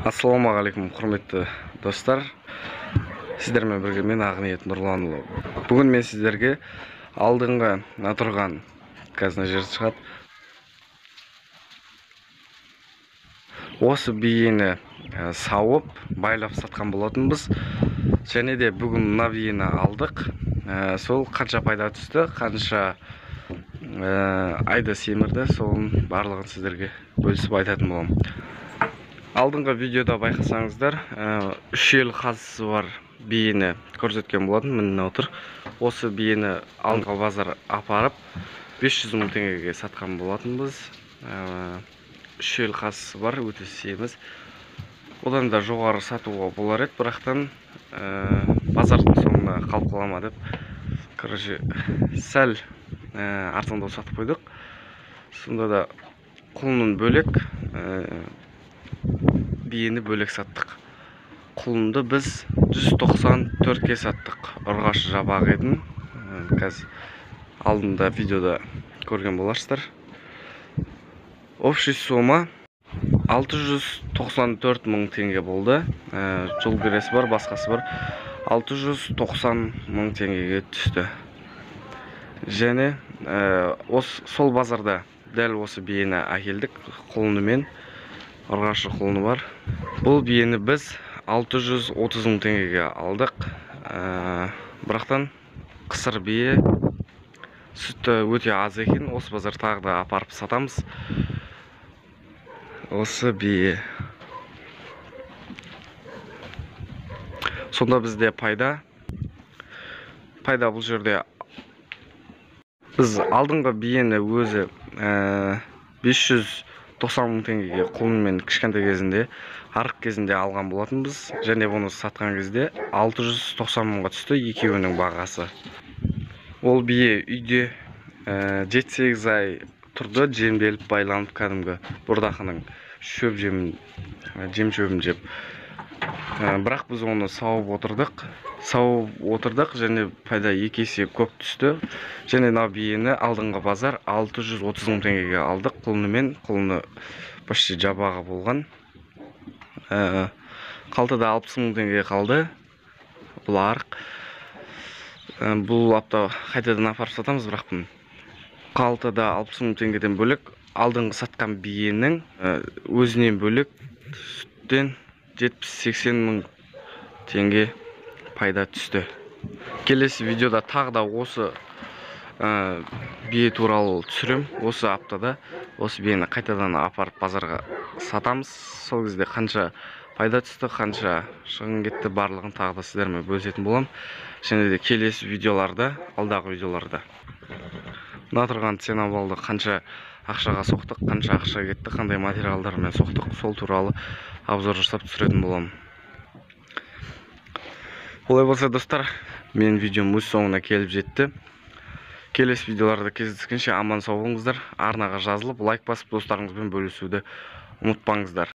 Ассалаумағалейкум, құрметті достар. Сіздермен бірге мен Ақниет Нұрланұлы. Бүгін мен сіздерге алдыңғы тұрған қазір мына жерде шығады. Осы биені сауып, байлап сатқан болатынбыз. Және де бүгін мына биені алдық. Сол қанша пайда түсті, қанша айда семірді, соның барлығын сіздерге бөлісіп айтатын боламын. Алдыңғы видеода байқасаңыздар, үш ел қазысы бар биені көрсеткен болатын, міне отыр. Осы биені алдыңғы базар апарып 500 мың теңгеге сатқан болатынбыз. Үш ел қазысы бар, өте семіз. Одан да жоғары сатуға болар еді, бірақтан базардың соңына қалып қала ма деп, короче, сәл арзандау сатып қойдық. Сонда да құлынын бөлек, биені бөлек саттық. Құлынды біз 194-ке саттық. Ұрғашы жабақ етін. Қазір алдында видеода көрген боларсыздар. Общий сумма 694 мың теңге болды. Жол кіресі бар, басқасы бар. 690 мың теңгеге түсті. Және сол базарда дәл осы биені әкелдік, құлынымен. Ұрғашы құлыны бар. Бұл биені біз 630 мың теңгеге алдық. Бірақтан қысыр бие, сүті өте аз екен. Осы базар тағы да апарып сатамыз. Осы бие. Сонда бізде пайда. Пайда бұл жерде біз алдыңғы биені өзі 590 мың теңгеге құлынмен кішкентай кезінде, арық кезінде алған болатынбыз. Және бұны сатқан кезде 690 мыңға түсті екеуінің бағасы. Ол бие үйде 7-8 ай тұрды, жемделіп, байланып, кәдімгі бордақының шөп жемін, жем шөбін жеп. Бірақ біз оны сауып отырдық. Сауып отырдық және пайда екі есе көп түсті. Және мына биені алдыңғы базар 630 мың теңгеге алдық. Құлынымен, құлыны почти жабағы болған. Қалтада 60 мың теңге қалды. Бұл арық. Бұл апта қайтадан апарып сатамыз, бірақ бұны. Қалтада 60 мың теңгеден бөлек, алдыңғы сатқан биенің өзінен бөлек сүттен 70-80 мың теңге пайда түсті. Келесі видеода тағы да осы бие туралы түсірем. Осы аптада осы биені қайтадан апарып базарға сатамыз. Сол кезде қанша пайда түсті, қанша шығын кетті, барлығын тағы да сіздермен бөлісетін боламын. Және де келесі видеоларда, алдағы видеоларда мына тұрған цена-балды қанша ақшаға соқтық, қанша ақша кетті, қандай материалдармен соқтық, сол туралы обзор жасап түсіретін боламын. Олай болса, достар, менің видеом өз соңына келіп жетті. Келесі видеоларда кездескенше аман сау болыңыздар. Арнаға жазылып, лайк басып, достарыңызбен бөлісуді ұмытпаңыздар.